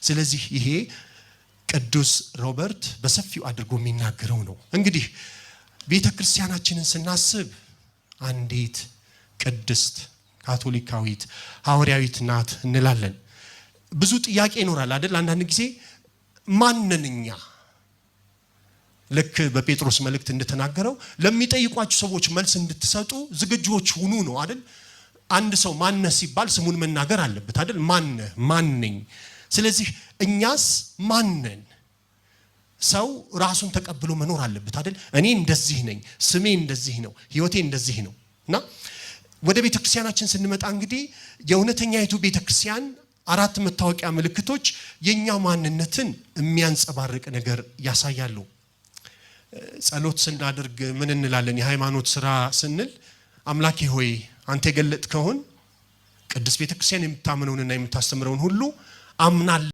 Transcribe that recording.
ስለዚህ ይሄ ቅዱስ ሮበርት በሰፊው አድርጎ የሚናገረው ነው። እንግዲህ ቤተ ክርስቲያናችንን ስናስብ አንዲት ቅድስት ካቶሊካዊት ሐዋርያዊት ናት እንላለን። ብዙ ጥያቄ ይኖራል አይደል? አንዳንድ ጊዜ ማንን እኛ? ልክ በጴጥሮስ መልእክት እንደተናገረው ለሚጠይቋችሁ ሰዎች መልስ እንድትሰጡ ዝግጁዎች ሁኑ ነው አይደል? አንድ ሰው ማነህ ሲባል ስሙን መናገር አለበት አይደል? ማነህ? ማን ነኝ? ስለዚህ እኛስ ማነን? ሰው ራሱን ተቀብሎ መኖር አለበት አይደል? እኔ እንደዚህ ነኝ፣ ስሜ እንደዚህ ነው፣ ህይወቴ እንደዚህ ነው። እና ወደ ቤተ ክርስቲያናችን ስንመጣ እንግዲህ የእውነተኛይቱ ቤተ ክርስቲያን አራት መታወቂያ ምልክቶች የእኛ ማንነትን የሚያንጸባርቅ ነገር ያሳያሉ። ጸሎት ስናደርግ ምን እንላለን? የሃይማኖት ስራ ስንል አምላኬ ሆይ፣ አንተ የገለጥከውን፣ ቅድስት ቤተ ክርስቲያን የምታምነውንና የምታስተምረውን ሁሉ አምናለሁ።